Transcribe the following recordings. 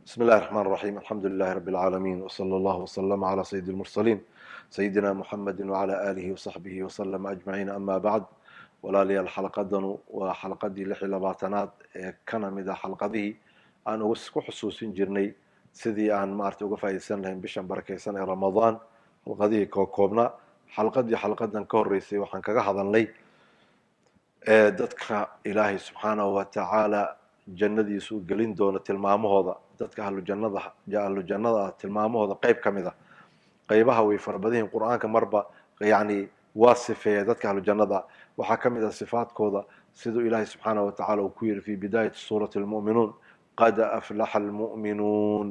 بسم الله الرحمن الرحيم، الحمد لله رب العالمين، وصلى الله وسلم على سيد المرسلين سيدنا محمد وعلى آله وصحبه وسلم أجمعين، أما بعد. Walaalayaal, xalaqadanu waa xalaqadii 26aad ee kana mid a xalqadihii aan uga ku xusuusin jirnay sidii aan maarata uga faaidaysan lahayn bishan barakeysan ee Ramadaan. Xalqadihii kookoobna, xalqadii xalqadan ka horreysay, waxaan kaga hadalnay dadka Ilaahay subxaanahu wa tacaala jannadiisu u gelin doono tilmaamahooda, dadka ahlu jannada ah tilmaamahooda. Qeyb ka mid a qeybaha way farabadayihin. Qur-aanka marba yani waa sifeeya dadka ahlu jannada. Waxaa ka mid ah sifaadkooda siduu Ilaahay subxaanahu wa tacala uu ku yidhi fi bidaayati suurati Almu'minuun: "Qad aflaxa almu'minuun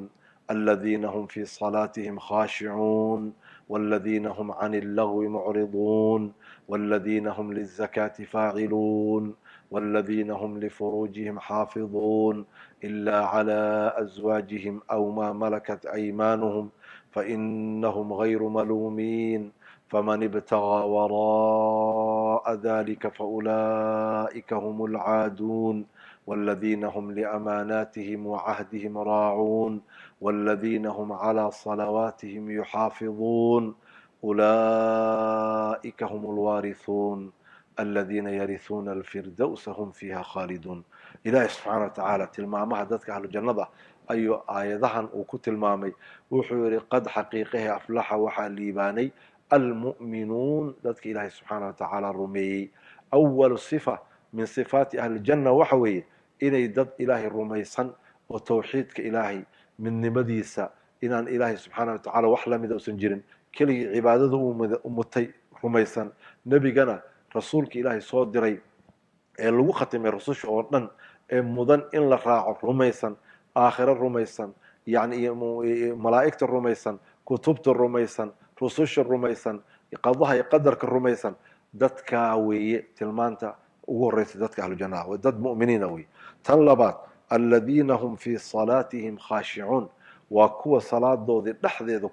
aladiina hum fi salaatihim khaashicuun waladiina hum can illagwi mucriduun waladiina hum lilzakaati faaciluun waladiina hum lifuruujihim xaafiduun ila clى azwaajihim aw ma malakat aymaanuhum fainahum gayru maluumiin faman ibtagىa waraءa dalika faulaa'ika hum alcaaduun waladiina hum liamaanaatihim wacahdihim raacuun waladiina hum calى salawaatihim yuxaafiduun ulaa'ika hum alwaariثuun aladiina yariثuuna alfirdowsa hum fiiha khaaliduun." Ilaahi subxaana wa tacaala tilmaamaha dadka ahlu jannada ayuu aayadahan uu ku tilmaamay. Wuxuu yihi: "Qad xaqiiqahe, aflaxa waxaa liibaanay, almu'minuun, dadka Ilaahay subxaana wa tacaala rumeeyey." Awalu sifa min sifaati ahlijanna waxa weeye inay dad Ilaahay rumaysan oo towxiidka Ilaahay, midnimadiisa, inaan Ilaahay subxaana wa tacala wax lamida usan jirin, keligii cibaadada uu mutay rumaysan, nebigana rasuulka Ilaahay soo diray ee lagu khatimay rususha oo dhan ee mudan in la raaco rumaysan, aakhiro rumaysan, yani iyo malaa'igta rumaysan, kutubta rumaysan, rususha rumaysan, qadaha iyo qadarka rumaysan. Dadkaa weeye tilmaanta ugu horeysa dadka ahlu jannaha, waa dad mu'miniina weye. Tan labaad: "Aladiina hum fii salaatihim khaashicuun", waa kuwa salaadoodii dhexdeeda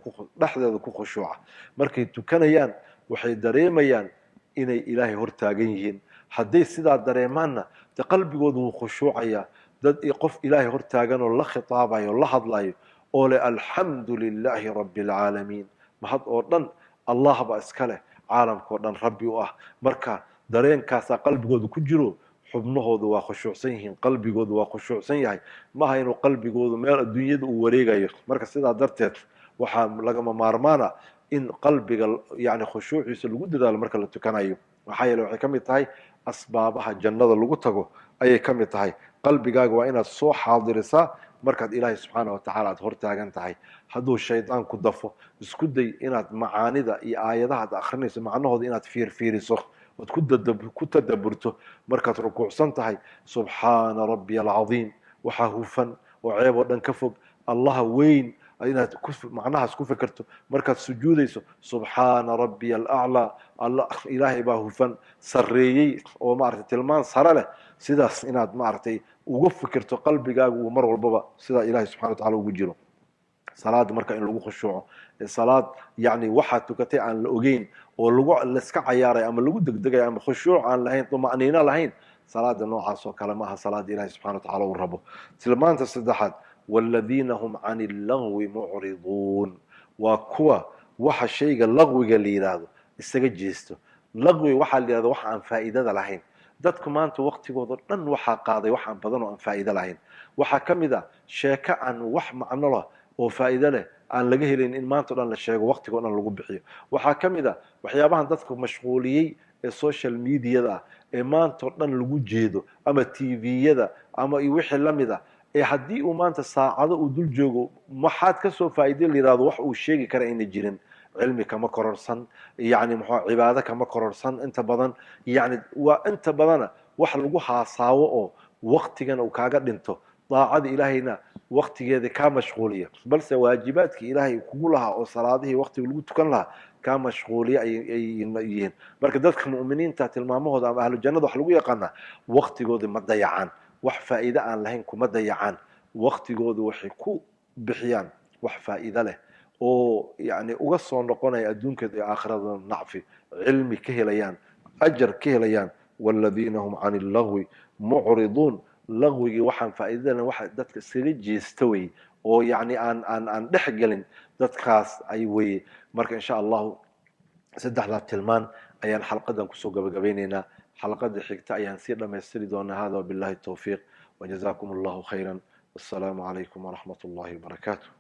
ku khushuuca. Markay tukanayaan waxay dareemayaan inay Ilaahay hortaagan yihiin. Hadday sidaa dareemaanna, de qalbigoodu wuu khushuucayaa. Dad qof Ilaahay hortaagan oo la khitaabayo o la hadlayo oo leh "Alxamdu lilaahi rabbi alcaalamiin", mahad oo dhan Allah baa iska leh, caalamka oo dhan Rabbi u ah. Marka dareenkaasaa qalbigooda ku jiro, xubnahoodu waa khushuucsan yihiin, qalbigoodu waa khushuucsan yahay. Maaha inuu qalbigoodu meel adduunyada uu wareegayo. Marka sidaa darteed waxaa lagama maarmaana in qalbiga yani khushuuciisa lagu dadaalo marka la tukanayo. Maxaa yeele, waxay ka mid tahay asbaabaha jannada lagu tago ayay ka mid tahay. Qalbigaaga waa inaad soo xaadirisaa markaad Ilaahay subxaana wa tacala aad hortaagan tahay. Hadduu shaydaan ku dafo, isku day inaad macaanida iyo aayadaha aad akrinayso macnahooda inaad fiirfiiriso ood ku tadaburto. Markaad rukuucsan tahay, "Subxaana rabbiya alcadiim", waxaa hufan oo ceeb oo dhan ka fog Allaha weyn, inaad macnahaas ku fikirto. Markaad sujuudayso, "Subxaana rabbiya alaclaa", Alla Ilaahay baa hufan, sarreeyey oo maaragtay tilmaan sare leh. Sidaas inaad maaragtay uga fikirto, qalbigaagu uu mar walbaba sidaa Ilahay subxana wa tacala ugu jiro. Salaada marka in lagu khushuuco, salaad yani waxaad tukatay aan la ogeyn oo lagu laiska cayaaray ama lagu degdegayo ama khushuuc aan lahayn, tuma'niino lahayn, salaada noocaas oo kale ma aha salaada Ilahi subxana wa tacala uu rabo. Tilmaanta saddexaad: "Waladiina hum can illagwi mucriduun", waa kuwa waxa shayga laqwiga la yidhaahdo isaga jeesto. Laqwi waxaa la yidhahdo waxa aan faa'iidada lahayn. Dadku maanta waqtigooda dhan waxaa qaaday wax aan badan oo aan faa'iido lahayn. Waxaa ka mid a sheeko aan wax macno lah oo faa'iido leh aan laga helayn in maanta o dhan la sheego, waqtiga o dhan lagu bixiyo. Waxaa ka mid a waxyaabahan dadku mashquuliyey ee social mediada ah ee maanta o dhan lagu jeedo, ama TV-yada ama wixii la mid a, ee haddii uu maanta saacado uu dul joogo, maxaad ka soo faa'iiday la yidhahdo, wax uu sheegi kara ayna jirin. Cilmi kama kororsan, yani muxuu, cibaado kama kororsan inta badan. Yani waa inta badana wax lagu haasaawo oo waktigana uu kaaga dhinto, daacada Ilaahayna waktigeeda kaa mashquuliya, balse waajibaadkii Ilaahay kugu lahaa oo salaadihii waktiga lagu tukan lahaa kaa mashquuliya ay yihiin. Marka dadka mu'miniinta tilmaamahooda ama ahlu jannada wax lagu yaqaanaa, waktigooda ma dayacaan, wax faa'iide aan lahayn kuma dayacaan. Waktigoodu waxay ku bixiyaan wax faa'iido leh oo yani uga soo noqonaya adduunkeeda iyo aakhirada nacfi, cilmi ka helayaan, ajar ka helayaan. "Waladiina hum can illagwi mucriduun", laqwigii waxaan faa'iidada lahayn waxa dadka iskaga jeesta wey. Oo yacni aan dhex gelin dadkaas ay weye. Marka insha Allahu saddexdaa tilmaan ayaan xalqadan kusoo gabagabeyneynaa. Xalqada xigta ayaan sii dhammaystiri doonaa. Hada wabillahi tawfiiq, wajazakum Allahu khayra, wassalaamu calaykum waraxmat Ullahi wabarakaatu.